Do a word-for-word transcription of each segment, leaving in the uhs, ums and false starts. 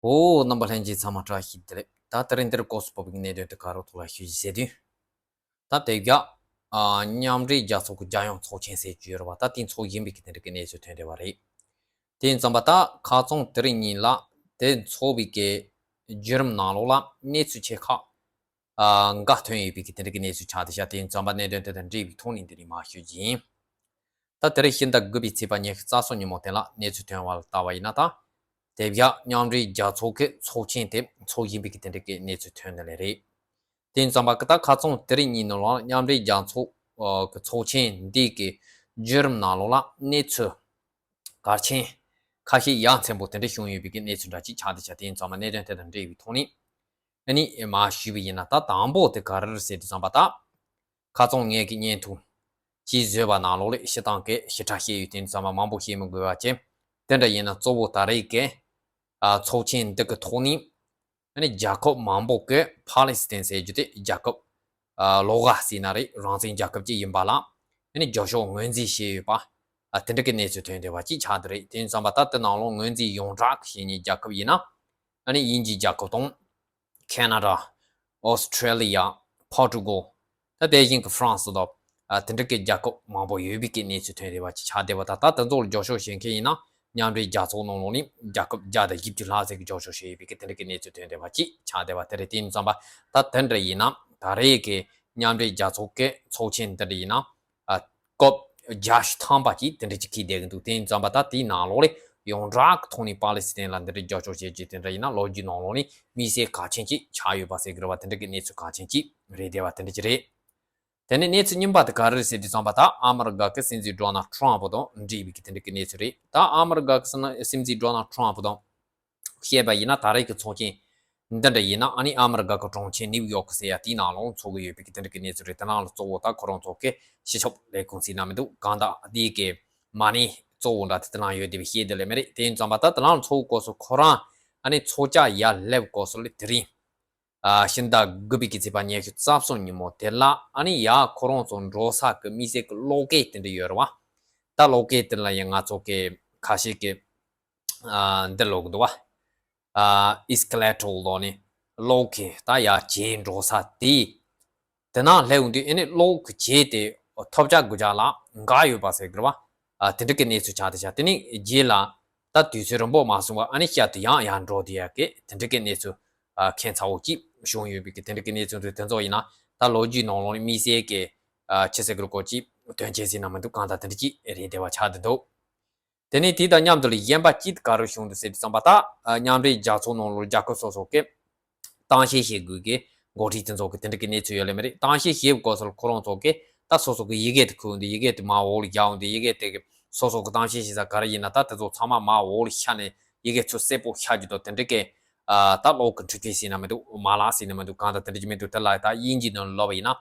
ཨོ། རྣམ་པ་ལྷན་རྒྱས་ཚང་མ་བཀྲ་ཤིས་བདེ་ལེགས། ད་དེ་རིང་འདིར་སྐོར་སུ་བབས་པའི་གནད་དོན་དེ་ག་རོ་ཐོག་ལ་ཞུ་ཞིག་ཟེར་དུས། ད་དེ་བཞག་ཨ། མཉམ་འབྲེལ་རྒྱལ་ཚོགས་ཀྱི་རྒྱལ་ཡོངས་ཚོགས་ཆེན་ཟེར་གྱི་ཡོད་རེད་བ། ད་དེ་ཚོགས་ཡིན་པའི་གི་དེ་འདྲ་གི་གནས་ཚུལ་ཐོན་བསྡད་པ་རེད། དེ་ཡིན་ཙམ་པ་ད་ཁ་རྩང་དེ་རིང་ཉིན་ལ་དེ་ཚོགས་པའི་གི་བརྒྱུད་རིམ་ནང་ལོགས་ལ་གནས་ཚུལ་ཆེ་ཁག་ཨ། འགའ་ཐོན་ཡོད་པའི་གི་དེ་འདྲ་གི་གནས་ཚུལ་ཆགས་བསྡད་ཤག་དེ་ཡིན་ཙམ་པ་གནད་དོན་དེ་དང་འབྲེལ་བའི་ཐོག་ནས་འདི་ནས་མར་ཞུ་རྒྱུ་ཡིན། ད་དེ་རིང་ཕྱི་ཟླ་དགུ་པའི་ཚེས་པ་ཉི་ཤུ་རྩ་གསུམ་ཉིན་མོ་དེ་ལ་གནས་ཚུལ་ཐོན་པ་ལ་ལྟ་བ་ཡིན་ན། ད་དེ་བཞག་མཉམ་འབྲེལ་རྒྱལ་ཚོགས་ཀྱི་ཚོགས་ཆེན་དེ་ཚོགས་བཞིན་པའི་གི་དེ་འདྲ་གི་གནས་ཚུལ་ཐོན་ནི་ལས་རེད། དེ་ཡིན་ཙམ་པ་ད་ཁ་རྩང་དེ་རིང་ཉིན་ནང་ལ་མཉམ་འབྲེལ་རྒྱལ་ཚོགས་ཀྱི་ཚོགས་ཆེན་འདི་གི་བརྒྱུད་རིམ་ནང་ལོགས་ལ་གནས་ཚུལ་གལ་ཆེན་ཁ་ཤས་ཡ་མཚན་པོ་དེ་འདྲ་བྱུང་ཡོད་པའི་གི་གནས་ཚུལ་འདྲ་ཅིག་ཆགས་བསྡད་ཤག་དེ་ཡིན་ཙམ་པ་གནད་དོན་དེ་དང་འབྲེལ་བའི་ཐོག་ནས། ཨ་ནི་མར་ཞུས་པ་ཡིན་ན། ད་དང་པོ་དེ་ག་རེ་རེད་ཟེར་དུས་ཙམ་པ་ད། ཁ་རྩང་ངེད་ཀྱི་བརྙན་ཐུང་ཅིག་བཟོས་པ་ནང་ལོགས་ལ་སྤྱིར་བཏང་གི་ཞིབ་ཕྲ་བཤད་ཡོད། དེ་ཙམ་པ་མང་པོ་བཤད་མི་དགོས་པ་བྱས། དེ་འདྲ་ཡིན་ན་གཙོ་བོ་ད་རེས་ཀྱི་ཨ། ཚོགས་ཆེན་འདི་གི་ཐོག་ནས་ཨ་ནི་རྒྱལ་ཁབ་མང་པོ་གི་ཕཱ་ལི་སི་ཐན་ཟེར་རྒྱུ་དེ་རྒྱལ་ཁབ་ཨ། ལོགས་ཀ་ཟེར་ན་རེད། རང་བཙན་རྒྱལ་ཁབ་ཅིག་ཡིན་པ་ལ་ཨ་ནི་རྒྱབ་སྐྱོར་ངོས་འཛིན་བྱས་ཡོད་པ། ཨ། དེ་འདྲ་གི་གནས་ཚུལ་ཐོན་བསྡད་པ་ཅིག་ཆགས་བསྡད་རེད། དེ་ཡིན་ཙམ་པ་ད་དེ་ནང་ལོགས་ངོས་འཛིན་ཡོངས་གྲགས་བྱེད་མཁན་རྒྱལ་ཁབ་ཡིན་ན། ཨ་ནི་དབྱིན་ཇིའི་རྒྱལ་ཁབ་དང་། ཁེ་ན་ཌ། ཨོ་སི་ཁྲེ་ལི་ཡ། པོར་ཊུ་གལ། ད་དེ་བཞིན་གྱི་ཧྥ་རན་སི་དང་། ཨ། དེ་འདྲ་གི་རྒྱལ་ཁབ་མང་པོ་ཡོད་པའི་གི་གནས་ཚུལ་ཐོན་བསྡད་པ་ཅིག་ཆགས་བསྡད་པ། ད་ད་དེ་ཚོ་ལ་རྒྱབ་སྐྱོར་བྱེད་མཁན་ཡིན་ན་མཉམ་འབྲེལ་རྒྱལ་ཚོགས་ནང་ལོགས་ནས་རྒྱལ་ཁབ་བརྒྱ་དང་བཞི་བཅུ་ལྷག་ཙམ་གྱིས་རྒྱབ་སྐྱོར་བྱས་ཡོད་པའི་གི་དེ་འདྲ་གི་གནས་ཚུལ་ཐོན་བསྡད་པ་ཅིག་ཆགས་བསྡད་པ་དེ་རེད། དེ་ཡིན་ཙམ་པ་ད་དེ་འདྲ་ཡིན་ན་ད་རེས་ཀྱི་མཉམ་འབྲེལ་རྒྱལ་ཚོགས་ཀྱི་ཚོགས་ཆེན་འདི་འདྲ་ཡིན་ན། ཨ། སྐབས་བརྒྱད་ཅུ་ཐམ་པ་ཅིག་དེ་འདྲ་ཅིག་འཁེལ་བསྡད་ཀྱི་འདུག་དེ་ཡིན་ཙམ་པ་ད་དེའི་ནང་ལོགས་ལ་ཡོངས་གྲགས་ཀྱི་ཐོག་ནས་ཕཱ་ལི་སི་ཐན་ལ་འདི་འདྲ་རྒྱབ་སྐྱོར་བྱེད་ཀྱི་དེ་འདྲ་ཡིན་ན་ལོ་རྒྱུས་ནང་ལོགས་ནས་དམིགས་བསལ་གལ་ཆེན་ཅིག་ཆགས་ཡོད་པ་ཟེར་གྱི་རེད་བ། དེ་འདྲ་གི་གནས་ཚུལ་གལ་ཆེན་ཅིག་རེད་བསྡད་པ་དེ་འདྲ་ཅིག་རེད། དེ་ནས་གནས་ཚུལ་གཉིས་པ་དེ་ག་རེ་རེད་ཟེར་དུས་ཙམ་པ་ད་ཨ་མི་རི་ཀ་གི་སྲིད་འཛིན་ཌོ་ནལ་ཊམ་ཕུ་དང་འབྲེལ་བའི་གི་དེ་འདྲ་གི་གནས་ཚུལ་རེད། ད་ཨ་མི་རི་ཀ་གི་སྲིད་འཛིན་ཌོ་ནལ་ཊམ་ཕུ་དང་བཤད་པ་ཡིན་ན། ད་རེས་ཀྱི་ཚོགས་ཆེན་འདི་འདྲ་ཡིན་ན་ཨ་ནི་ཨ་མི་རི་ཀ་གི་གྲོང་ཁྱེར་ནིའུ་ཡོག་ཟེར་ཡ་དེའི་ནང་ལོགས་འཚོགས་ཀྱི་ཡོད་པའི་གི་དེ་འདྲ་གི་གནས་ཚུལ་རེད། དེ་ནང་ལ་གཙོ་བོ་ད་ཁོ་རང་ཚོ་གི་སྤྱི་ཁྱབ་ལས་ཁུངས་ཟེར་ན་མི་འདུག་གང་ལྟར་དེའི་གི་མ་ཎི་གཙོ་བོ་འདྲ་དེ་དེ་ནང་ཡོད་བསྡད་པའི་བཤད་དེ་ལས་མེད་རེད། དེ་ཡིན་ཙམ་པ་ད་དེ་ནང་ལ་འཚོགས་སྐབས་སུ་ཁོ་རང་ཨ་ནི་ཚོགས་བཅར་ཡར་སླེབས་སྐབས་སུ་ལ་དེ་རིང་ཨ། ཕྱི་ཟླ་དགུ་པའི་གི་ཚེས་པ་ཉི་ཤུ་རྩ་གསུམ་ཉིན་མོ་དེ་ལ་ཨ་ནི་ཡར་ཁོ་རང་ཚོ་འགྲོ་ས་གི་དམིགས་བསལ་གི་གློག་སྐས་དེ་འདྲ་ཡོད་རེད་བ། ད་གློག་སྐས་དེ་ལ་ཡང་ང་ཚོ་གི་ཁ་ཤས་ཀྱིས་ཨ། འདི་ཀློག་གི་འདུག་བ། ཨ། ཨེ་སི་ཀེ་ལེ་ཊར་ལབ་ནས་གློག་གི་ད་ཡར་བྱས་འགྲོ་ས་དེ། དེ་ནང་སླེབས་འོང་དུས་ཨ་ནི་གློག་གི་བྱེད་དེ་ཐོབ་རྒྱག་དགོས་རྒྱག་ལ་འགག་ཡོད་པ་ཟེར་གི་རེད་བ། ཨ། དེ་འདྲ་གི་གནས་ཚུལ་ཆགས་བསྡད་ཤག་དེ་ནས་རྗེས་ལ་ད་དུས་ཚོད་རིང་པོ་མ་སོང་བར་ཨ་ནི་ཤར་དུ་ཡང་ཡར་འགྲོ་བསྡད་ཡག་གི་དེ་འདྲ་གི་གནས་ཚུལ་ཨ། ཁྱད་མཚར་པོ་ཅིག་བྱུང་ཡོད་པའི་གི་དེ་འདྲ་གི་གནས་ཚུལ་དེ་དེ་ཚོ་ཡིན་ན། ད་ལོ་རྒྱུས་ནང་ལོགས་ནས་དམིགས་བསལ་གི་ཨ། ཅི་ཟེར་གི་རེད་གོ་ཅིག་དོན་ཆེན་ཟེར་ན་མི་འདུག་གང་ལྟར་དེ་འདྲ་ཅིག་རེད་བསྡད་པ་ཆགས་བསྡད་འདུག་དེ་ནས་དེ་དང་མཉམ་དུ་ལ་གཞན་པ་ཅིག་ག་རེ་བྱུང་འདུག་ཟེར་དུས་ཙམ་པ་ད་ཨ། མཉམ་འབྲེལ་རྒྱལ་ཚོགས་ནང་ལོགས་རྒྱལ་ཁབ་སོ་སོ་གི་གཏམ་བཤད་བྱེད་དགོས་ཀྱི་འགོ་ཁྲིད་དེ་ཚོ་གི་དེ་འདྲ་གི་གནས་ཚུལ་ཡོད་ལེ་མ་རེད། གཏམ་བཤད་བྱེད་སྐབས་སུ་ཁོ་རང་ཚོ་གི་ད་སོ་སོ་གི་ཡི་གེ་དེ་ཁུར་འདུག་ཡི་གེ་དེ་མར་འོག་ལ་བཞག་འོང་དུས་ཡི་གེ་དེ་གི་སོ་སོ་གི་གཏམ་བཤད་བྱེད་ས་ག་རེ་ཡིན་ན་ད་དེ་ཚོ་ཚང་མ་མར་འོག་ལ་བཞག་ནས་ཡི་གེ་ཚུར་གསལ་པོ་བཞག་རྒྱུ་དང་དེ་འདྲ་གི་ཨ། ད་གློག་གི་འཕྲུལ་ཆས་ཟེར་ན་མི་འདུག་མ་ལག་ཟེར་ན་མི་འདུག་གང་ལྟར་དེ་འདྲ་ཅིག་མི་འདུག་དེ་ལ་ད་དབྱིན་ཇི་ནང་ལབ་པ་ཡིན་ན།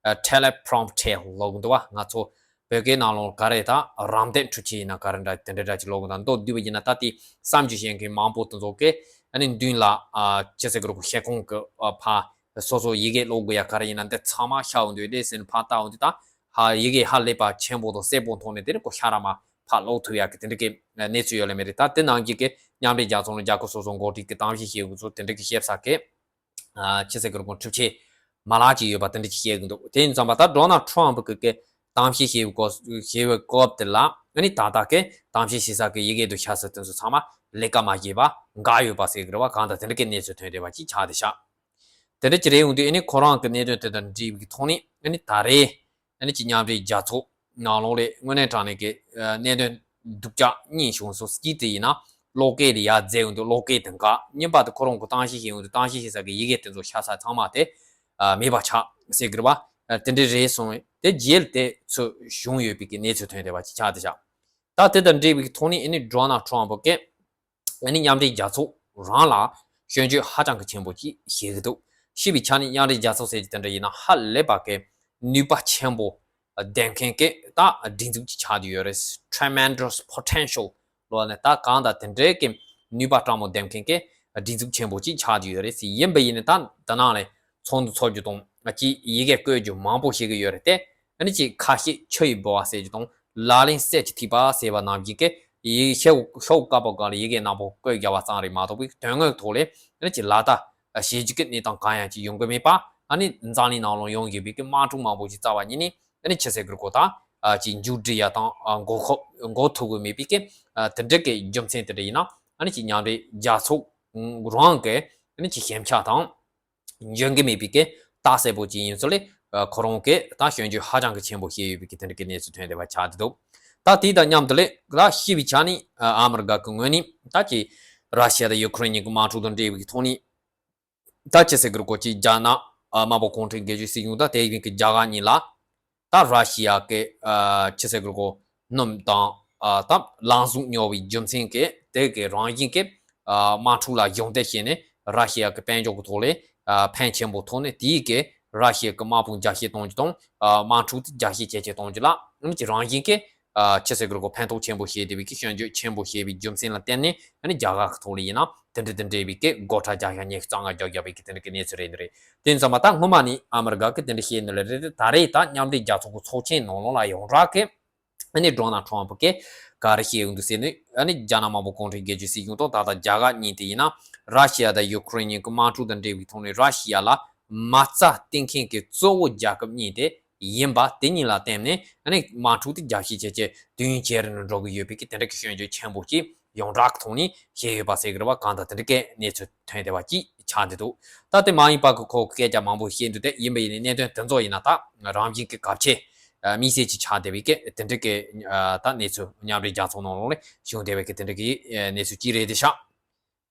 ཨ། ཊེ་ལེ་པྲོམ་ཊར་ལབ་གི་འདུག་བ། ང་ཚོ་བོད་སྐད་ནང་ལོགས་ག་རེ་ད་རམ་འདེགས་འཕྲུལ་ཆས་ཡིན་ན་ག་རེ་འདྲ་དེ་འདྲ་འདྲ་ཅིག་ལབ་གི་འདུག་མདོར་བསྡུས་པ་ཡིན་ན་ད་དེ་བསམ་རྒྱུ་བཤད་མཁན་མང་པོ་དེ་ཚོ་གིས་ཨ་ནི་མདུན་ལ་ཨ། ཅི་ཟེར་གི་རེད་གོ་ཤེལ་ཀོང་གི་ཨ། ཕར་སོ་སོ་ཡི་གེ་ཀློག་དགོས་ཡ་ག་རེ་ཡིན་ན་འདི་ཚང་མ་ཤར་འོང་དུས་དེ་ཟེར་ནས་ཕར་ལྟ་འོང་དུས་ད་ཧ་ཡི་གེ་ཧ་ལས་པ་ཆེན་པོ་དང་གསལ་པོ་མཐོང་ནས་དེ་ནས་ཁོ་ཤ་ར་མ་ཕར་ཀློག་ཐུབ་ཡ་གི་དེ་འདྲ་གི་གནས་ཚུལ་ཡོད་ལེ་མ་རེད། ད་དེ་ནང་གི་གི་མཉམ་འབྲེལ་རྒྱལ་ཚོགས་ནང་རྒྱལ་ཁབ་སོ་སོ་འགོ་ཁྲིད་ཀྱི་གཏམ་བཤད་བྱེད་དགོས་ཚུལ་དེ་འདྲ་གི་བཤད་ས་གི་ཨ། ཅི་ཟེར་གི་རེད་གོ་འཕྲུལ་ཆས་མ་ལག་ཅིག་ཡོད་པ་དེ་འདྲ་ཅིག་བཤད་གི་འདུག་དེ་ཡིན་ཙམ་པ་ད་ཌོ་ནལ་ཊམ་ཕུ་གི་གི་གཏམ་བཤད་བྱེད་པའི་སྐབས་བྱེད་པའི་སྐབས་དེ་ལ་ཨ་ནི་ད་ལྟ་གི་གཏམ་བཤད་བྱེད་ས་གི་ཡི་གེ་དུ་ཤར་ས་དེ་ཚོ་ཚང་མ་ལས་ཀ་མ་བྱས་པ་འགག་ཡོད་པ་ཟེར་གི་རེད་བ། གང་ལྟར་དེ་འདྲ་གི་གནས་ཚུལ་ཐོན་བསྡད་པ་ཅིག་ཆགས་བསྡད་ཤག་དེ་འདྲ་ཅིག་རེད་འོང་དུས་ཨ་ནི་ཁོ་རང་གི་གནད་དོན་དེ་དང་འབྲེལ་བའི་ཐོག་ནས་ཨ་ནི་ད་རེས་ཨ་ནི་ཅིག་མཉམ་འབྲེལ་རྒྱལ་ཚོགས་ནང་ལོགས་ལ་དངོས་གནས་དྲང་གནས་ཀྱི་གནད་དོན་སྡུག་ཅག་གཉིས་བྱུང་སོང་། གཅིག་དེ་ཡིན་ན་གློག་སྐས་དེ་ཡར་འཛེགས་འོང་དུས་གློག་སྐས་དེ་འགག་གཉིས་པ་དེ་ཁོ་རང་གི་གཏམ་བཤད་བྱེད་འོང་དུས་གཏམ་བཤད་བྱེད་ས་གི་ཡི་གེ་དེ་ཚོ་ཤར་ས་ཚང་མ་དེ་མེད་པ་ཆགས་ཟེར་གི་རེད་བ། དེ་འདྲ་རེད་སོང་། དེ་རྗེས་ལ་དེ་ཚོ་བྱུང་ཡོད་པའི་གི་གནས་ཚུལ་ཐོན་བསྡད་པ་ཅིག་ཆགས་བསྡད་ཤག་ད་དེ་དང་འབྲེལ་བའི་ཐོག་ནས་ཨ་ནི་ཌོ་ནལ་ཊམ་ཕུ་གིས་ཨ་ནི་མཉམ་འབྲེལ་རྒྱལ་ཚོགས་རང་ལ་སྐྱོན་བརྗོད་ཧ་ཅང་གི་ཆེན་པོ་ཅིག་བྱེད་ཀྱི་འདུག་ཞེས་པའི་ཆ་ནས་མཉམ་འབྲེལ་རྒྱལ་ཚོགས་ཟེར་གྱི་དེ་འདྲ་ཡིན་ན་ཧ་ལས་པ་གི་ནུས་པ་ཆེན་པོ་ལྡན་མཁན་གྱི་ད་སྒྲིག་འཛུགས་ཅིག་ཆགས་བསྡད་ཡོད་རེད། Tremendous potential ལབ་ནས་ད་གང་ལྟར་དེ་འདྲའི་གི་ནུས་པ་སྤྲང་པོ་ལྡན་མཁན་གྱི་སྒྲིག་འཛུགས་ཆེན་པོ་ཅིག་ཆགས་བསྡད་ཡོད་རེད་ཟེར། ཡིན་པ་ཡིན་ན་ད་ད་ནང་ལ་ཚོགས་འདུ་ཚོགས་རྒྱུ་དང་ཅིག་ཡི་གེ་བཀོད་རྒྱུ་མང་པོ་བྱེད་ཀྱི་ཡོད་རེད་དེ། ཨ་ནི་ཅིག་ཁ་ཤས་ཆུ་ཡི་ལྦུ་བ་ཟེར་རྒྱུ་དང་ལག་ལེན་གསེར་གྱི་ཐིགས་པ་ཟེར་བ་ནང་བཞིན་གྱི་ ཡི་ཤོག་ཤོག་བཀབ་པ་སྒང་ལ་ཡི་གེ་ནག་པོ་བཀོད་རྒྱག་པ་ཙམ་རེད་མ་གཏོགས་པའི་དོན་དངོས་ཐོག་ལས་ཨ་ནི་ཅིག་ལག་བརྡ་བྱེད་རྒྱུ་གི་གནས་སྟངས་གང་ཡང་ཅིག་ཡོང་གི་མེད་པ། ཨ་ནི་འཛམ་གླིང་ནང་ལ་ཡོང་བཞིན་པའི་གི་དམག་འཁྲུག་མང་པོ་ཞིག་རྩ་བ་ཉིད་ནས་ཨ་ནི་ཕྱི་གསལ་གྱི་སྐོར་དང་ཨ་ཅིག་མཇུག་སྒྲིལ་ཡ་དང་ཨ་འགོག་ཁོ་འགོག་ཐུབ་ཀྱི་མེད་པའི་གི་ཨ་དེ་འདྲ་གི་རྒྱུ་མཚན་དེ་འདྲ་ཡིན་ན། ཨ་ནི་ཅིག་མཉམ་འབྲེལ་རྒྱལ་ཚོགས་རང་གི་ཨ་ནི་ཅིག་ཞིབ་ཆ་དང་འཇོན་གྱི་མེད་པའི་གི་རྟགས་གསལ་པོ་ཅིག་ཡིན་ཚུལ་ལས་ཁོ་རང་གི་ད་སྐྱོན་བརྗོད་ཧ་ཅང་གི་ཆེན་པོ་བྱས་ཡོད་པའི་གི་དེ་འདྲ་གི་གནས་ཚུལ་ཐོན་བསྡད་པ་ཆགས་བསྡད་འདུག་ད་དེ་དང་མཉམ་དུ་ལས་ད་ཤེས་པའི་ཆ་ནས་ཨ་ཨ་མི་རི་ཀ་གི་ངོས་ནས་ད་ཅིག་ར་ཤི་ཡ་དང་ཡུ་ཁུ་རེན་གཉིས་ཀྱི་དམག་འཁྲུག་དང་འབྲེལ་བའི་གི་ཐོག་ནས། ད་ཕྱི་གསལ་གྱི་སྐོར་གྱི་རྒྱ་ནག་ཨ་དམར་པོ་གུང་ཁྲན་སྒེར་གཅོད་སྲིད་གཞུང་དང་དེ་བཞིན་གྱི་རྒྱ་གར་གཉིས་ལ་ད་ར་ཤི་ཡ་གི་ཨ་ཕྱི་གསལ་གྱི་སྐོར་སྣུམ་དང་ཨ་ད་རླུང་གཟུགས་ཉོ་བའི་རྒྱུ་མཚན་གྱིས་དེ་གི་རང་བཞིན་གྱི་ཨ་དམག་འཁྲུག་ལ་གཞོགས་འདེགས་བྱས་ནས་ར་ཤི་ཡ་གི་དཔལ་འབྱོར་གྱི་ཐོག་ལས་ཨ་ཕན་ཆེན་པོ་ཐོགས་ནས། དེའི་གི་ར་ཤི་ཡ་གི་དམག་དཔུང་རྒྱ་སྐྱེད་གཏོང་རྒྱུ་དང་ཨ་དམག་འཁྲུག་དེ་རྒྱ་སྐྱེད་ཇེ་ཆེ་གཏོང་རྒྱུ་ལ་ཨ་ནི་ཅིག་རང་བཞིན་གྱི་ཨ་ཕྱི་གསལ་གྱི་སྐོར་ཕན་ཐོགས་ཆེན་པོ་བྱེད་བསྡད་པའི་གི་སྐྱོན་བརྗོད་ཆེན་པོ་བྱས་པའི་རྒྱུ་མཚན་ལ་བརྟེན་ནས། ཨ་ནི་རྒྱ་གར་གྱི་ཐོག་ལ་ཡིན་ན་དེ་འདྲ་དེ་འདྲ་བའི་གི་སྒོ་ཁྲལ་རྒྱག་ཡ་ཉེས་གཙང་ང་རྒྱག་རྒྱག་པའི་གི་དེ་འདྲ་གི་གནས་ཚུལ་རེད་འདི་རེད། དེ་ཡིན་ཙང་མ་ད་སྔོན་མ་ནས་ཨ་མི་རི་ཀ་གི་དེ་འདྲ་བཤད་ནི་ལ་རེད། ད་རེས་ད་མཉམ་འབྲེལ་རྒྱལ་ཚོགས་ཀྱི་ཚོགས་ཆེན་ནང་ལོགས་ལ་ཡོངས་གྲགས་གི་ཨ་ནི་ཌོ་ནལ་ཊམ་ཕུ་གིས་ག་རེ་བཤད་ཡོང་འདུག་ཟེར་ནས། ཨ་ནི་རྒྱ་ནག་དམར་པོ་གུང་ཁྲན་སྒེར་གཅོད་སྲིད་གཞུང་དང་ད་ལྟ་རྒྱ་གར་གཉིས་དེ་ཡིན་ན་ར་ཤི་ཡ་དང་ཡུ་ཁུ་རེན་གཉིས་ཀྱི་དམག་འཁྲུག་དང་འབྲེལ་བའི་ཐོག་ནས་ར་ཤི་ཡ་ལ་མ་རྩ་བཏིང་མཁན་གྱི་གཙོ་བོ་རྒྱལ་ཁབ་གཉིས་དེ་ཡིན་པ་དེ་གཉིས་ལ་བརྟེན་ནས། ཨ་ནི་དམག་འཁྲུག་དེ་རྒྱ་སྐྱེད་བྱས་བྱས་དུས་ཡུན་ཇེ་རིང་ལ་འགྲོ་གི་ཡོད་པའི་གི་དེ་འདྲ་གི་སྐྱོན་བརྗོད་ཆེན་པོ་ཅིག་ཡོངས་གྲགས་ཀྱི་ཐོག་ནས་བཤད་ཡོད་པ་ཟེར་གི་རེད་བ། གང་ལྟར་དེ་འདྲ་གི་གནས་ཚུལ་ཐོན་བསྡད་པ་ཅིག་ཆགས་བསྡད་འདུག་ད་དེ་མ་ཡིན་པ་གི་ཁོ་སྐད་ཆ་མང་པོ་བཤད་འདུག་དེ་ཡིན་པ་ཡིན་ནའི་གནད་དོན་དེ་ཚོ་ཡིན་ན་ད་རང་བཞིན་གི་གལ་ཆེ་ཨ་དམིགས་བསལ་ཅིག་ཆགས་བསྡད་པའི་གི་དེ་འདྲ་གི་ཨ་ད་གནས་ཚུལ་མཉམ་འབྲེལ་རྒྱལ་ཚོགས་ནང་ལོགས་ལ་བྱུང་བསྡད་པའི་གི་དེ་འདྲ་གི་ཨ་གནས་ཚུལ་ཅིག་རེད་དེ་ཤག་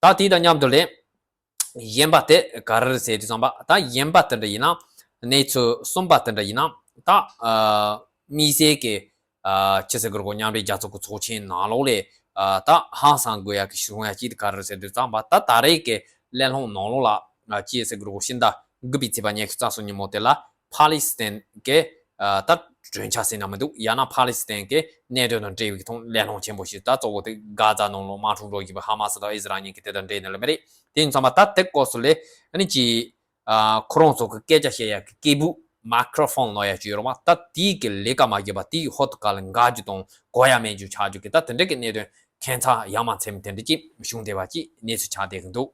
ད་དེ་དང་མཉམ་དུ་ལས་གཞན་པ་དེ་ག་རེ་རེད་ཟེར་དུས་ཙམ་པ། ད་གཞན་པ་དེ་འདྲ་ཡིན་ན། གནས་ཚུལ་གསུམ་པ་དེ་འདྲ་ཡིན་ན། ད་ཨ་དམིགས་བསལ་གྱི་ཨ་ཕྱི་གསལ་གྱི་སྐོར་མཉམ་འབྲེལ་རྒྱལ་ཚོགས་ཀྱི་ཚོགས་ཆེན་ནང་ལོགས་ལས་ཨ་ད་ཧང་སང་དགོས་ཡ་གི་བྱུང་ཡ་ཅིག་དེ་ག་རེ་རེད་ཟེར་དུས་ཙམ་པ། ད་ད་རེས་ཀྱི་གླེང་སློང་ནང་ལོགས་ལ་ཨ་ཕྱི་གསལ་གྱི་སྐོར་ཕྱི་ཟླ་དགུ་པའི་ཚེས་པ་ཉི་ཤུ་རྩ་གསུམ་ཉིན་མོ་དེ་ལ་ཕཱ་ལི་སི་ཐན་གྱི་ཨ་ད་གྲོས་འཆར་ཟེར་ན་མི་འདུག་ཡང་ན་ཕཱ་ལི་སི་ཐན་གྱི་གནད་དོན་དང་འབྲེལ་བའི་ཐོག་གླེང་སློང་ཆེན་པོ་ཞིག་ད་གཙོ་བོ་དེ་གྷ་ཛ་ནང་ལོགས་དམག་འཁྲུག་འགྲོ་བཞིན་པའི་ཧ་མ་སི་དང་ཨི་ཟི་རལ་གཉིས་ཀྱི་དེ་དང་འབྲེལ་ནས་ལ་མི་རེད། དེ་ཡིན་ཙང་མ་ད་དེ་སྐབས་སུ་ལས་ཨ་ནི་ཅི་ཨ་ཁོ་རང་ཚོ་གི་སྐད་ཆ་བཤད་ཡ་གི་སྐད་སྦུག་མའི་ཀྲོ་ཕོན་ལབ་ཡ་ཅིག་ཡོད་རེད་བ། ད་དེའི་གི་ལས་ཀ་མ་བྱས་པ་དེའི་ཧོད་དུ་ག་ལ་འགག་རྒྱུ་དང་གོ་ཡ་མེད་རྒྱུ་ཆགས་རྒྱུ་གི་ད་དེ་འདྲ་གི་གནད་དོན་ཁྱད་མཚར་ཡ་མ་མཚན་དེ་འདྲ་ཅིག་བྱུང་བསྡད་པ་ཅིག་གནས་ཚུལ་ཆགས་བསྡད་ཀྱི་འདུག་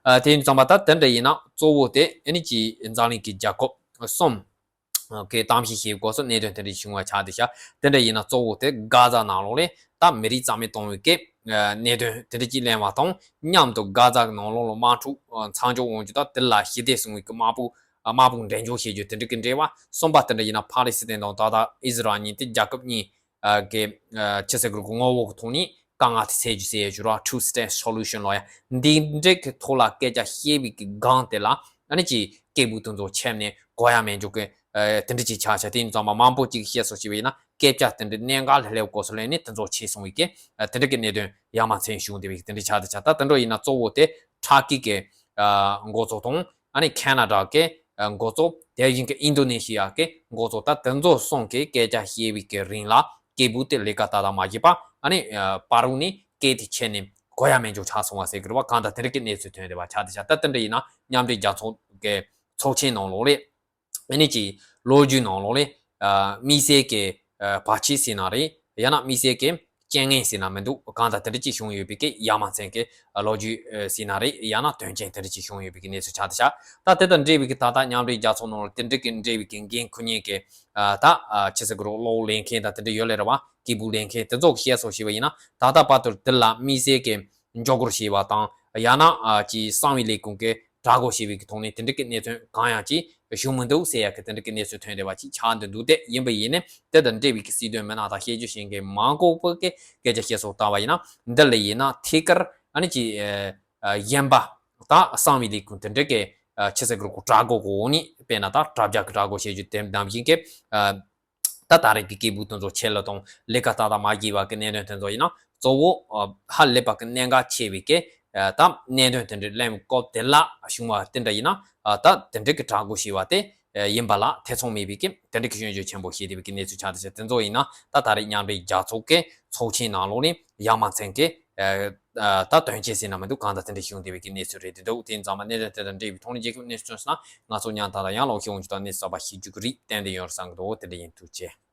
ཨ་དེ་ཡིན་ཙང་མ་ད་དེ་འདྲ་ཡིན་ན་གཙོ་བོ་དེ་ཨ་ནི་ཅི་འཛམ་གླིང་གི་རྒྱལ་ཁབ་གསུམ་གི་གཏམ་བཤད་བྱེད་དགོས་སོགས་གནད་དོན་དེ་འདྲ་བྱུང་བ་ཆགས་བསྡད་ཤག་དེ་འདྲ་ཡིན་ན་གཙོ་བོ་དེ་གྷ་ཛ་ནང་ལོགས་ལས་ད་མི་རིགས་རྩ་མེད་གཏོང་བའི་སྐད་གནད་དོན་དེ་འདྲ་ཅིག་གླེང་བ་དང་མཉམ་དུ་གྷ་ཛ་གི་ནང་ལོགས་ལ་དམག་འཁྲུག་མཚམས་འཇོག་འོང་རྒྱུ་དང་དེ་ལ་ཞི་བདེ་སྲུང་བའི་གི་དམག་དཔུང་དམག་དཔུང་འགྲན་ཞུགས་བྱེད་རྒྱུ་དེ་འདྲ་གི་འབྲེལ་བ། གསུམ་པ་དེ་འདྲ་ཡིན་ན་ཕཱ་ལི་སི་ཐན་དང་ད་ལྟ་ཨི་ཟི་རལ་གཉིས་དེ་རྒྱལ་ཁབ་གཉིས་གི་ཕྱི་གསལ་གྱི་ངོ་བོ་གི་ཐོག་ནས་དཀའ་ངལ་དེ་སེལ་རྒྱུ་ཟེར་ཡ་ཅིག་ར། Two state solution ལབ་ཡ་འདི་འདྲ་གི་ཐོག་ལ་སྐད་ཆ་བཤད་པའི་གི་སྒང་དེ་ལ་ཨ་ནི་ཅིག་སྐད་སྦུག་དེ་ཚོ་ཆད་ནས་གོ་ཡ་མེད་འཇོག་གི་དེ་འདྲ་ཅིག་ཆགས་ཤག་དེ་ཡིན་ཙང་མ་མང་པོ་ཅིག་བཤད་སོང་ཞེས་པ་ཡིན་ན་སྐད་ཆ་དེ་འདྲ་གནད་འགག་ལྷེབ་ལྷེབ་སྐོར་སོགས་ལས་ནས་དེ་ཚོ་ཆད་སོང་བའི་གི་དེ་འདྲ་གི་གནད་དོན་ཡ་མ་མཚན་བྱུང་བསྡད་པའི་དེ་འདྲ་ཆགས་དེ་ཆགས། ད་དེ་འདྲ་ཡིན་ན་གཙོ་བོ་དེ་ཊར་ཀི་གི་འགོ་གཙོ་དང་ཨ་ནི་ཁེ་ན་ཌ་གི་འགོ་གཙོ། དེ་བཞིན་གི་ཨིན་ཌོ་ནེ་ཤི་ཡ་གི་འགོ་གཙོ། ད་དེ་ཚོ་གསུམ་གི་སྐད་ཆ་བཤད་པའི་གི་རིང་ལ་སྐད་སྦུག་དེ་ལས་ཀ་ཏག་ཏག་མ་བྱས་པ་ཨ་ནི་བར་དུ་ནས་སྐད་དེ་ཆད་ནས་གོ་ཡ་མེད་འཇོག་ཆགས་སོང་བ་ཟེར་གི་རེད་བ། གང་ལྟར་དེ་འདྲ་གི་གནས་ཚུལ་ཐོན་བསྡད་པ་ཆགས་བསྡད་ཤག་ད་དེ་འདྲ་ཡིན་ན་མཉམ་འབྲེལ་རྒྱལ་ཚོགས་གི་ཚོགས་ཆེན་ནང་ལོགས་ལས་ཨ་ནི་ཅིག་ལོ་རྒྱུས་ནང་ལོགས་ལས་དམིགས་བསལ་གྱི་བར་ཆད་ཟེར་ན་རེད། ཡང་ན་དམིགས་བསལ་གྱི་རྐྱེན་ངན་ཟེར་ན་མི་འདུག་གང་ལྟར་དེ་འདྲ་ཅིག་བྱུང་ཡོད་པའི་གི་ཡ་མ་མཚན་གྱི་ལོ་རྒྱུས་ཟེར་ན་རེད། ཡང་ན་དོན་རྐྱེན་དེ་འདྲ་ཅིག་བྱུང་ཡོད་པའི་གི་གནས་ཚུལ་ཆགས་བསྡད་ཤག་ད་དེ་དང་འབྲེལ་བའི་གི་ད་ལྟ་མཉམ་འབྲེལ་རྒྱལ་ཚོགས་ནང་ལ་དེ་འདྲ་གི་འབྲེལ་བའི་གི་འགན་འཁུར་མཁན་གྱི་ད་ཕྱི་གསལ་གྱི་རོགས་གློག་ལེན་མཁན་དང་དེ་འདྲ་ཡོད་ལེ་རེད་བ། སྐད་སྦུག་ལེན་མཁན་དེ་ཚོ་གི་བཤད་སོང་ཞེས་པ་ཡིན་ན་ད་ལྟ་བར་དུ་དེ་ལ་དམིགས་བསལ་གྱི་འཇོག་སྒོར་བྱས་པ་དང་ཡང་ན་ཅིག་གསང་བའི་ལས་ཁུངས་ཀྱི་དྲག་རྒོལ་བྱས་པའི་གི་ཐོག་ནས་དེ་འདྲ་གི་གནད་དོན་གང་ཡང་ཅིག་བྱུང་མི་འདུག་ཟེར་ཡ་གི་དེ་འདྲ་གི་གནས་ཚུལ་ཐོན་བསྡད་པ་ཅིག་ཆགས་འདུག་དེ་ཡིན་པ་ཡིན་ནའི་དེ་དང་འབྲེལ་བའི་གི་སྲིད་དོན་མི་སྣ་དང་བཤད་རྒྱུ་བྱེད་མཁན་མང་པོ་པོ་གི་སྐད་ཆ་བཤད་སོགས་བཏང་བ་ཡིན་ན་འདི་ལ་ཡིན་ན་ཐད་ཀར་ཨ་ནི་ཅིག་གཞན་པ་ད་གསང་བའི་ལས་ཁུངས་དེ་འདྲ་གི་ཕྱི་གསལ་གྱི་རོགས་དྲག་རྒོལ་གོ་ནི་དཔེར་ན་ད་དྲ་རྒྱ་གི་དྲག་རྒོལ་བྱེད་རྒྱུ་དེ་ནང་བཞིན་གི་ད་ད་རེས་ཀྱི་སྐད་སྦུག་དེ་ཚོ་ཆད་ལ་དང་ལས་ཀ་ཏག་ཏག་མ་བྱས་པ་གི་གནད་དོན་དེ་ཚོ་ཡིན་ན་གཙོ་བོ་ཧ་ལས་པ་གི་གནད་འགག་ཆེ་བའི་གི་ད་གནད་དོན་དེ་འདྲ་གླེང་བའི་སྐབས་དེ་ལ་བྱུང་བ་དེ་འདྲ་ཡིན་ན་ད་དེ་འདྲ་གི་དྲག་རྒོལ་བྱས་པ་དེ་ཡིན་པ་ལ་ཐེ་ཚོམ་མེད་པའི་གི་དེ་འདྲ་གི་སྐྱོན་བརྗོད་ཆེན་པོ་བྱས་བསྡད་པའི་གི་གནས་ཚུལ་ཆགས་བསྡད་ཤག་དེ་ཚོ་ཡིན་ན་ད་ད་རེས་མཉམ་འབྲེལ་རྒྱལ་ཚོགས་ཀྱི་ཚོགས་ཆེན་ནང་ལོགས་ནས་ཡ་མ་མཚན་གི་ད་དོན་རྐྱེན་ཟེར་ན་མི་འདུག་གང་ལྟར་དེ་འདྲ་བྱུང་བསྡད་པའི་གི་གནས་ཚུལ་རེད་འདུག་དེ་ཡིན་ཙང་མ་གནད་དོན་དེ་དང་འབྲེལ་བའི་ཐོག་ནས་རྒྱལ་ཁབ་གནས་ཚུལ་སོང་ན་ང་ཚོ་ཉན་ཐག་དང་ཡང་ལོག་ཤེས་འོང་རྒྱུ་དང་གནས་ཚུལ་གསར་པ་ཤེས་རྒྱུ་གི་རིགས་ཏན་ཏན་ཡོད་རེད་བསམ་གི་འདུག་དེ་འདྲ་ཡིན། ཐུགས་རྗེ་ཆེ།